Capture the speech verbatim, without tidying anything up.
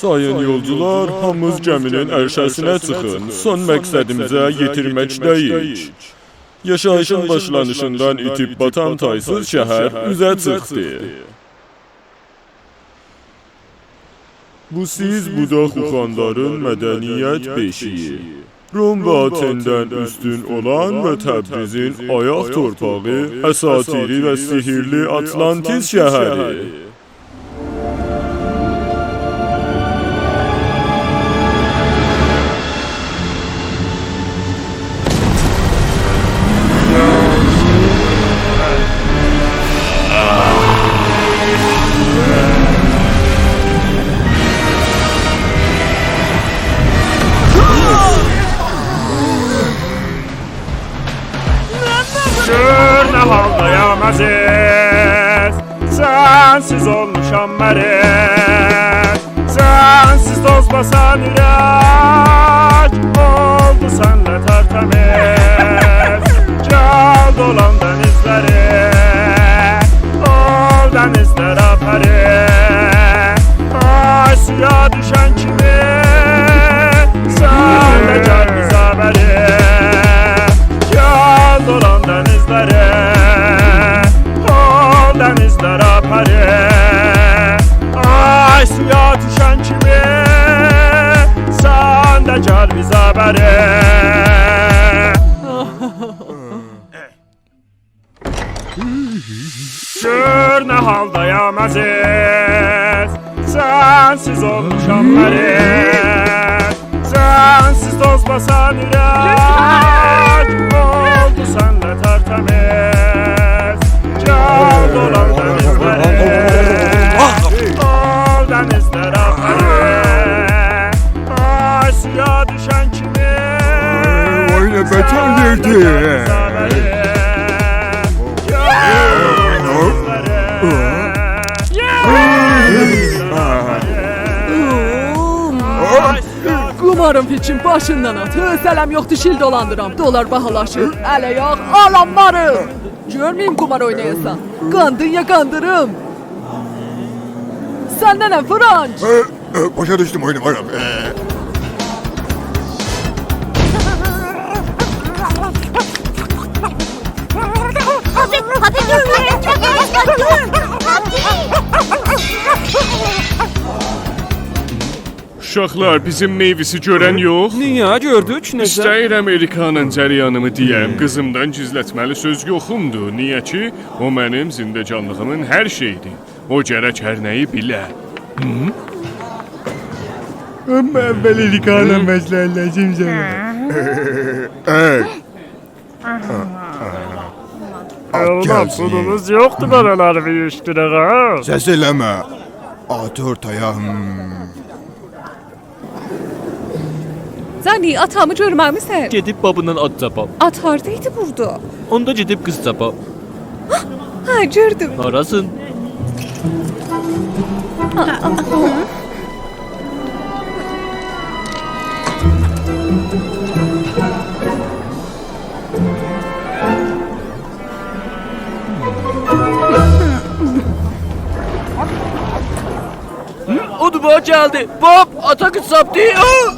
سایین یولچولار، هامینیز گمی‌نین عرشه‌سینه چیخین. سون مقصدیمیزه یئتیرمکده‌ییک. یاشاییشین باشلانیشیندان ایتیب باتان تایسیز شهر اوزه چیخدی. بو سیز، بو دا خوخانلارین مدنیت بئشیگی. روم و آتندن اوستون اولان و تبریزین آیاق تورپاغی، اساطیری و سحرلی آتلانتیس شهری. گؤر نه حالدایام عزیز، سنسیز اولموشام مریض. سنسیز توز باسان اورک، اولدو سنله ترتمیز. گل دولان دنیزلری، اول دنیزلره پری. آی سویا دوشن کیمی، سن ده گل بیزه بری. گل دولان دنیزلری، اول دنیزلره پری. آی سویا دوشن کیمی، سن ده گل بیزه بری. گؤر نه حالدایام عزیز، سنسیز اولموشام مریض. سنسیز توز باسان اورک، اولدو سنله ترتمیز. گل دولان دنیزلری، اول دنیزلره پری. آی سویا دوشن کیمی، وای، نه بتر یئردی. قومارین فیکرین باشیندان آت. حوصله‌م یوخدور شیل دولاندیرام. دلار باهالاشیر. ال آیاق آلانلاری. گؤرمه‌ییم قومار اوینایاسان. قاندین یا قاندیریم. سندن نه، فرانک؟ ائ، ائ، باشا دوشدوم، اوینامارام. ائ. اوشاقلار، بیزیم مئیویسی گؤرن یوخ؟ نییه؟ گؤردوک، نئجه؟ ایسته‌ییرم اریکانین جریانیمی دئیم. قیزیمدان گیزلتمه‌لی سؤز یوخومدور. نییه کی، او منیم زندگانلیغیمین هر شئییدیر. او گرک هر نه‌یی بیله. هی؟ آمما اول اریکانان مصلحتلشیم سنه. ائ. آت اولان، گلسین. پولونوز یوخدور، بارالاری بویوشدورک ها. سس ائله‌مه. آت اورتایا، هوم. جانی، آتامی گؤرمه‌میسن؟ گئدیب بابینان آت تاپام. آت هاردایدی بورادا؟ اوندا گئدیب قیز تاپام. هه، گؤردوم. هاراسین؟ هی، اودور، باخ، گلدی. باب، آتا قیز تاپدی. آ!